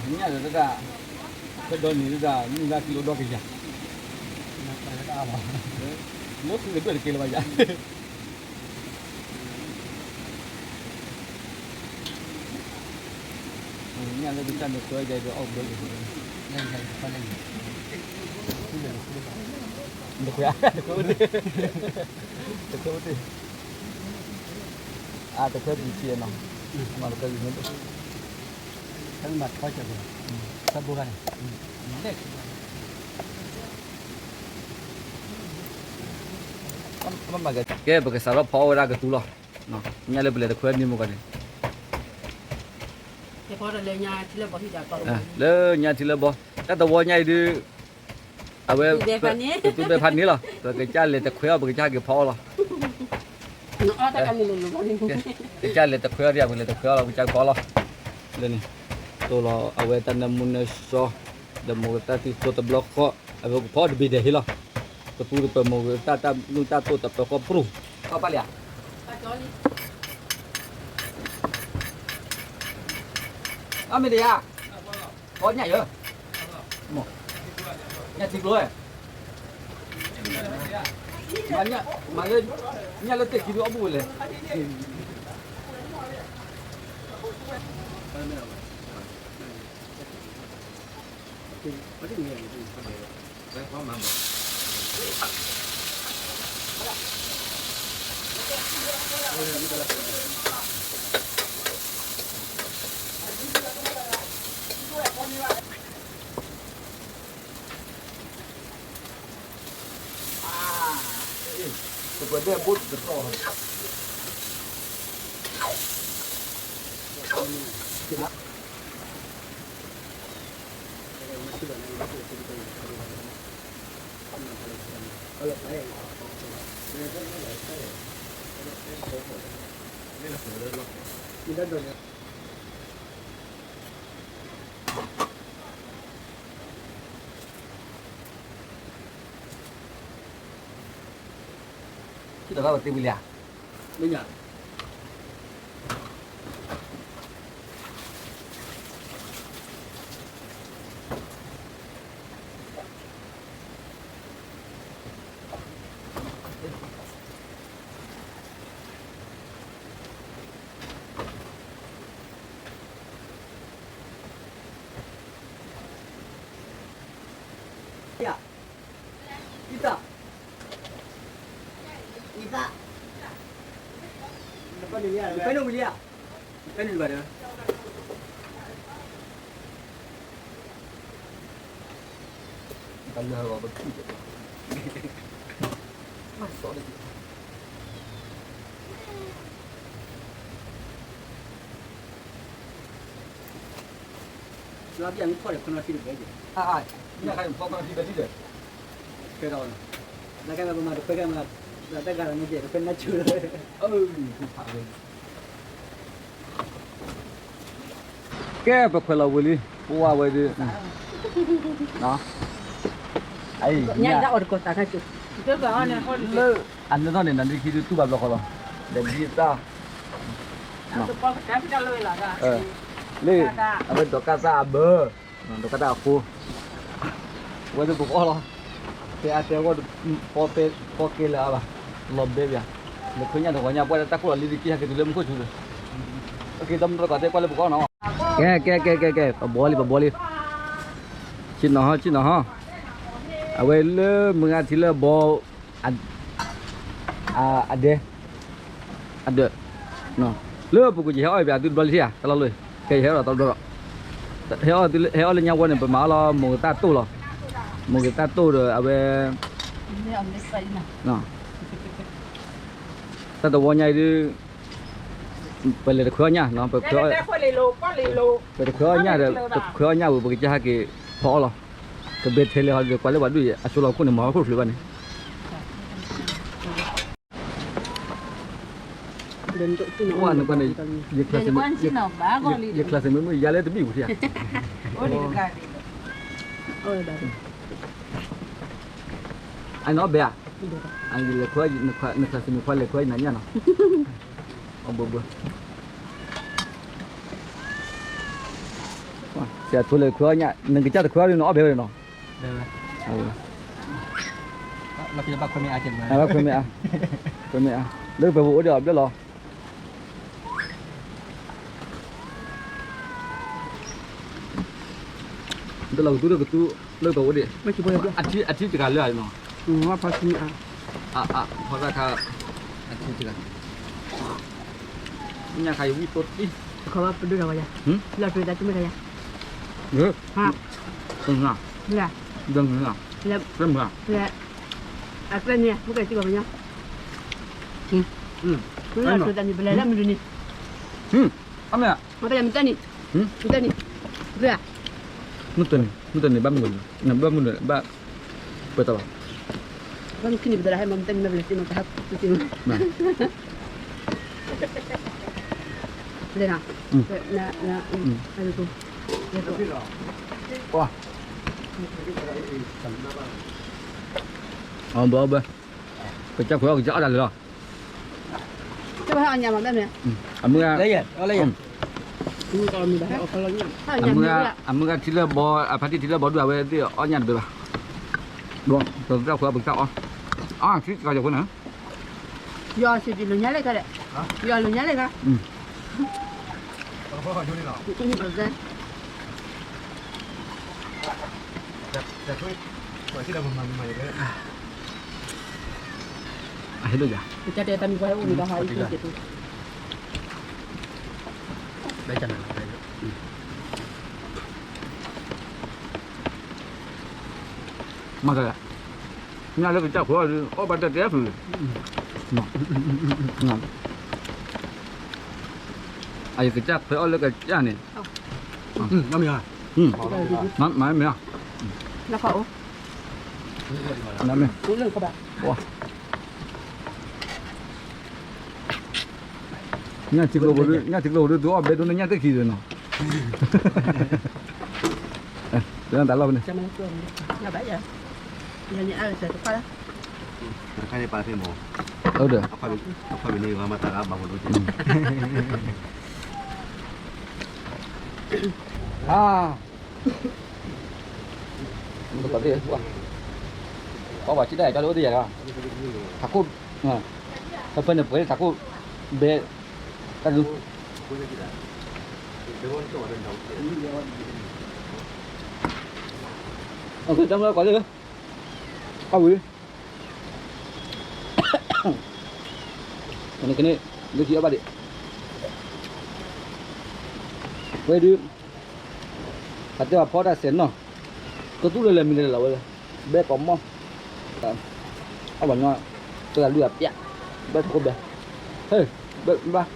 ညၣ်လၢတဒၣ်, ဖဲဒီနံၤတဒၣ် မုၢ်လၢ်ကံလိဒီကယၤ, လၢဃုကဒွဲၣ်တက့လၢၤဘၣ်ယၤ. ညၣ်လၢကစၢ်န့ၣ်ခွဲယၤဒီးအီၣ်ဘၢက့ၤ, တခွဲ, တခွဲအိၣ်တ့ၢ်, တခွဲအိၣ်တ့ၢ်, အတခွဲပူၤဆံးနီၤ, မၤတခွဲပူၤမ့ၢ်တ့ၢ်, ဖဲမၤတခွဲကဲဘိန့ၣ်, ကဲ ပကစးထီၣ်ဖီအီၣ်ဝဲဒၣ်ကသူလီၤ, ညၣ်လၢပလဲၤတခွဲန့ၣ်မ့ၢ်ကီးန့ၣ်, လၢညၣ်ထံလၢဘီ, တၢ်တဝီညါအံၤဒုး အဝဲ ပသူဘဲဖးန့ၣ်လီၤ, ပကစၢ်လဲၤတခွဲအီၣ် ပကစၢ်ဟဲက့ၤဖီအီၣ်လီၤ, ကစၢ်လဲၤတခွဲအီၣ်ဒံး ပလဲၤတခွဲအီၣ်လီၤ ပကစၢ်ဖီအီၣ်လီၤ, လၢန့ၣ်, တိၢ်လီၤအဝဲတၢ်နၢမူနၢဆှီ, ဒီးမိၢ်ကတၢ်သံသိတဘျီဃီ, အဝဲကဖီအီၣ်တဘ့ၣ်ဒဲးဟ့လီၤ, တပူၤတပၢၢ်မိၢ်ကတၢ်တၢ်နုၢ်တၢ်တိၢ်တပၢၢ်ဃီပြူၢ်, ကီၢ်ပၢ်လံဧါ, အမ့ၢ်ဒံးဧါ, ဖီညၣ်ယၢ, ညၣ်ထံကျိ, မၤလၢ, ညၣ်လၢတ့ၢ်ခံဒုအီၣ်ဘူၣ်ဝဲလဲၣ်. ကဲ ပခွဲးလီၤဝံၤလံ ပဝဲဒၣ်ဒီး လၢအနၢထီၣ်န့ၣ် နဒုးခံဒုးတူၢ်ဘၣ်ဘျီဃီလီၤ ဒီးဒ်တၢ် လၢ အဝဲဒီးကၢ်တၢ်အဘၢ ဒီးကၢ်တၢ်အဃိ ဝဲဒၣ်ပကအီၣ်လီၤ တဲအါတဲဂီၢ် ဖီကဲလၢအဘၣ် လီၤဘဲဘၣ် လၢခွဲညၣ်တဂီၤညၣ် ပှၤလၢတၢ်ခိၣ်လီၤလံၤဒုးက့ၤဟဲက့ၤတုၤလၢမူခိၣ်ဆူဒီး ကဲ ကဲ ကဲ ကဲ ပဘှီလံ ပဘှီလံ ဆ့ၣ်နီၤဟီ ဆ့ၣ်နီၤဟီ အဝဲလၢမုၢ်ဂၢ်ထံလၢဘီ အဒဲ အဒၢး လၢပကူးယဟဲအီၣ်ဘၣ်သုတဘျီလံဧါ တၢ်လီၢ်လီၤ ကဲယဟဲအီၣ်တဘျီဒီး ဟဲအီၣ်လၢညါဝဲန့ၣ် ပမၤအီၣ်လီၤ မိၢ်ကတၢ်တိၢ်လီၤ မိၢ်ကတၢ်တိၢ်ဒီးအဝဲ တၢ်တဝီညါအံၤဒုး ပလဲၤတခွဲအီၣ်ညၣ် ပ ပတခွဲအီၣ်ညၣ်ဒီး တခွဲအီၣ်ညၣ်ဝံၤ ပကစၢ်ဟဲက့ၤဖီအီၣ်လီၤ ကဘဲထဲလဲၣ်ဟီဒီး ကွၢ်လၢပှၤဒုးအၢ အဆိလီၤခိၣ်န့ၣ် မၤဟီၣ်ခိၣ်ချုးဘၣ်န့ၣ် ဝဲန့ၣ် ယ class မ့ၢ်မုၢ်ယါလၢတဘံၣ်ပူၤထံဧါ အိၣ်ဒံး အနီၣ်ဘဲဧါ, အလဲၤခွဲ, နခးစံးမ့ၢ်ခွဲလဲၤခွဲနၤညၣ်နီၤ, အဘိဘိ, ဆရာထိုးလဲၤခွဲညၣ် နကစၢ်တခွဲအီၤဒ်နီၤ အီၣ်ဘဲဝဲနီၤ, ခွဲမ့ၢ်အါ, ခွဲမ့ၢ်အါ, လၢပှဲၤပအိၣ်ဒီးအဘျဲၣ်လီၤ. တလီၤကသူတကသူ လၢပအိၣ်ဒံး, အထံတဂၤလၢအနီၤ, ဖီတၢ်ခါ, အထံတဂၤ, ညၣ်ခါယဝံၣ်သိတံၢ်, ခီဘၣ်ပဒိၣ်ဒီးဝဲယၤ, လီၤတံၢ်တၢ်တမ့ၢ်တၢ်ယၤ, ဟါ, ဒ်, ဒ်, အကျဲန့ၣ် မ့ၢ်ကဲစံးဘၣ်ပညီ, လီၤတံၢ်တၢ်န့ၣ် ပလဲၤလၢမနုၤန့ၣ်, မ့ၢ်တၢ်န့ၣ်, မ့ၢ်တၢ်န့ၣ်, မ့ၢ်တၢ်န့ၣ်, ဘၣ်မနုၤ, ဘၣ်မနုၤ, ဘၣ်ပှဲၤတၢ်ဘၣ်, ဘၣ်မနုၤခံန့ၣ် ပတၢ်ဟဲမ့ၢ်မ့ၢ်တၢ်န့ၣ် မ့ၢ်ပဟဲပတံၢ်မ့ၢ်, လဲၤနၤ, အဘၣ်ဘၣ်, ကစၢ်ခွဲးအီၣ်ကစၢ်အီၣ်တၢ်လၢာ်လီၤ. အမုၢ်ဂၤ, အမုၢ်ဂၤထံလၢဘီ, အဖါတံၢ်ထံလၢဘီဒုးအဝဲသ့ၣ်အီၣ်ညၣ်တဘ့ၣ်ဘၣ်, ဒီးကစၢ်ခွဲးအီၣ်ပကစၢ်အီၣ်, အါ ထံကီၢ်ယဖိန့ၣ်, ယီၤစံးလိာ်ညါလဲၣ်ခါဒီး, ယီၤလိာ်ညါလဲၣ်ခါ အဟ့ၣ်ဒိၣ်ယၤ, မ့ၢ်ကဲ, ညၣ်လၢကစၢ်ခွဲးအီၣ်ဒုး အီၣ်ဘၣ်တၢ်တဲဖုး, အကစၢ်ခွဲးအီၣ်လၢကစၢ်န့ၣ်, မ့ၢ်, ညၣ်ထံကျိဖိဒုး ညၣ်ထံကျိဖိဒုး သုအီၣ်ဘဲဒိၣ်န့ၢ်ညၣ်သ့ၣ်ခံသ့ၣ်နီၤ, တၢ်လီၢ်ဖဲန့ၣ်, တခါန့ၣ်ပာ်သ့ၣ်မး, အခွါဘ့ၣ်န့ၣ် မၤတၢ်ဂၤဘၣ်ဖိဒိၣ်က့ၤ, အါ ပှၤဘၣ်ဆံးဒၣ်ယၤကၠီလၢအိၣ်တယၤလီၤ, ထးခိၣ်, ဖဲဖဲန့ၣ်ပှဲၤထးခိၣ်, ဘဲ, တၢ်ဒုး, တၢ်မၤကွၢ်လၢ, အဝံၤ ကန့ၣ်ကန့ၣ်, လၢခံအီၣ်ဘၣ်ဒံး, ဝဲဒုး, အတဲဘၣ်ဖီတၢ်စဲးနီၢ်, ကသူၣ်လၢလဲၤမံၤလၢလီၤဝဲလၢ, ဘဲကီးမီၢ်, အဘၣ်ညီ, တဂၤလွံၢ်ဂၤပျၢ်, ဘဲတခိၣ်ဘဲ, ဟဲ, ဘဲဘၣ်,